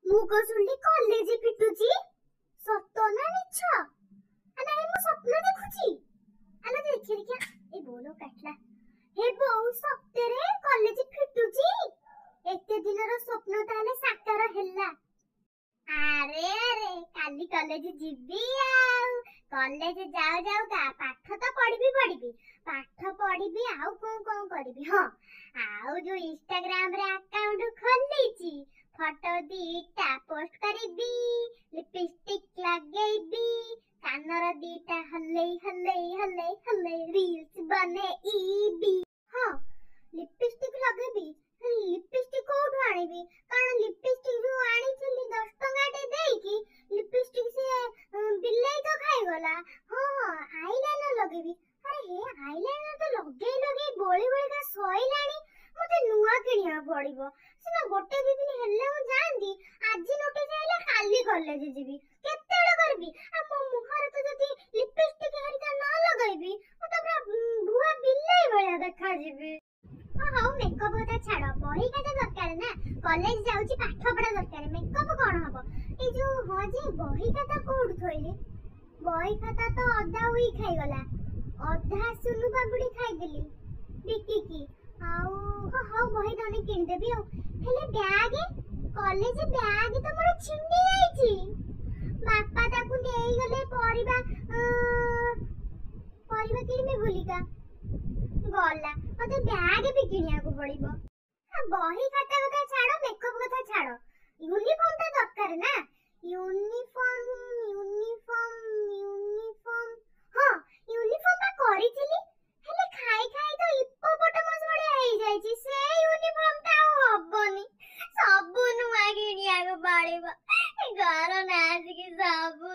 ମୁଁ କଣ ଶୁଣିଲି କଲେଜ ଫିଟୁଛି, ସତ ନା ମିଛ? ନାଇଁ, ମୁଁ ସ୍ୱପ୍ନ ଦେଖୁଛି। ଆଲୋ ଦେଖି ଦେଖିଆ, ଏ ବୋଲ କାଟିଲା। ହେ ବୋଉ, ସତରେ କଲେଜ ଫିଟୁଛି? ଏତେ ଦିନର ସ୍ୱପ୍ନ ତାହେଲେ ସାକାର ହେଲା। ଆରେ ଆରେ, କାଲି କଲେଜ ଯିବି। ଆଉ କଲେଜ ଯାଉ ଯାଉକା ପାଠ ତ ପଢିବି ପଢିବି, ପାଠ ପଢିବି, ଆଉ କଣ କଣ କରିବି? ହଁ, ଆଉ ଯୋଉ ଇନଷ୍ଟାଗ୍ରାମରେ ଆକାଉଣ୍ଟ ଖୋଲିଛି, ଫଟୋ ଦିଟା ପୋଷ୍ଟ କରିବି, ଲିପଷ୍ଟିକ ଲଗେଇବି, କାନର ଦିଟା ହଲେଇ ହଲେଇ ହଲେଇ ହଲେଇ ରିଲ୍ସ ବନେଇବି। ହଁ, ଲିପଷ୍ଟିକ ଲଗେଇବି। ଲିପଷ୍ଟିକ କୋଉଠୁ ଆଣିବି? କାରଣ ଲିପଷ୍ଟିକ ଯୋଉ ଆଣିଥିଲି 10 ଟଙ୍କାଟେ ଦେଇକି ଲିପଷ୍ଟିକ, ସେ ବିଲେଇ ତ ଖାଇଗଲା। ହଁ ହଁ, ଆଇଲାଇନର ଲଗେଇବି। ଆରେ ହେ, ଆଇଲାଇନର ତ ଲଗେଇ ଲଗେଇ ବୋଳି ବୋଳିକା ସଇଲାଣି, ମତେ ନୂଆ କିଣିବାକୁ ପଡିବ। ସିନା ଗୋଟେ ଦି ଦିନ ହେଲେ ମୁଁ ଯାଆନ୍ତି। ଆଜି ନୋଟିସ ଆଇଲା, କାଲି କଲେଜ ଯିବି, କେତେବେଳେ କରିବି? ଆଉ ମୋ ମୁହଁରେ ତ ଯଦି ଲିପଷ୍ଟିକ ହେରିକା ନ ଲଗେଇବି, ମୁଁ ତ ପୁରା ଭୁଆ ବିଲେଇ ଭଳିଆ ଦେଖାଯିବି। ହଉ, ମେକଅପ୍ କଥା ଛାଡ, ବହି ଖାତା ଦରକାର ନା। କଲେଜ ଯାଉଛି, ପାଠ ପଢା ଦରକାର, ମେକଅପ୍ କଣ ହବ? ଏଇ ଯୋଉ, ହଁ ଯେ, ବହି ଖାତା କୋଉଠୁ ଥୋଇଲି? ବହି ଖାତା ତ ଅଧା ଉଇ ଖାଇଗଲା, ଅଧା ସୁନୁ ପାମ୍ପୁଡି ଖାଇଦେଲି ବିକିକି। ଆଉ ହଉ, ବହି ଦନେ କିଣିଦେବି। ଆଉ ହେଲେ ବ୍ୟାଗ, କଲେଜ ବ୍ୟାଗ ତ ମୋର ଛିଣ୍ଡି ଯାଇଛି। ବାପା ତାକୁ ନେଇଗଲେ ପରିବା ପରିବା କିଣିବେ ବୋଲିକା। ଗଲା, ମତେ ବ୍ୟାଗ ବି କିଣିବାକୁ ପଡିବ। ବହି ଖାତା କଥା ଛାଡ, ମେକଅପ୍ କଥା ଛାଡ, ୟୁନିଫର୍ମ ଟା ଦରକାର ନା। ୟୁନିଫର୍ମ, ୟୁନିଫର୍ମ, ୟୁନିଫର୍ମ, ହଁ, ୟୁନିଫର୍ମ ବା କରିଥିଲି, ହେଲେ ଖାଇ ଖାଇ ତ ହିପୋପଟାମସ ଭଳିଆ ହେଇଯାଇଛି। ସେ ୟୁନିଫର୍ମ ଟା ଆଉ ହବନି, ସବୁ ନୂଆ କିଣିବାକୁ ପଡିବ। ଘର ନା ଆସିକି ସବୁ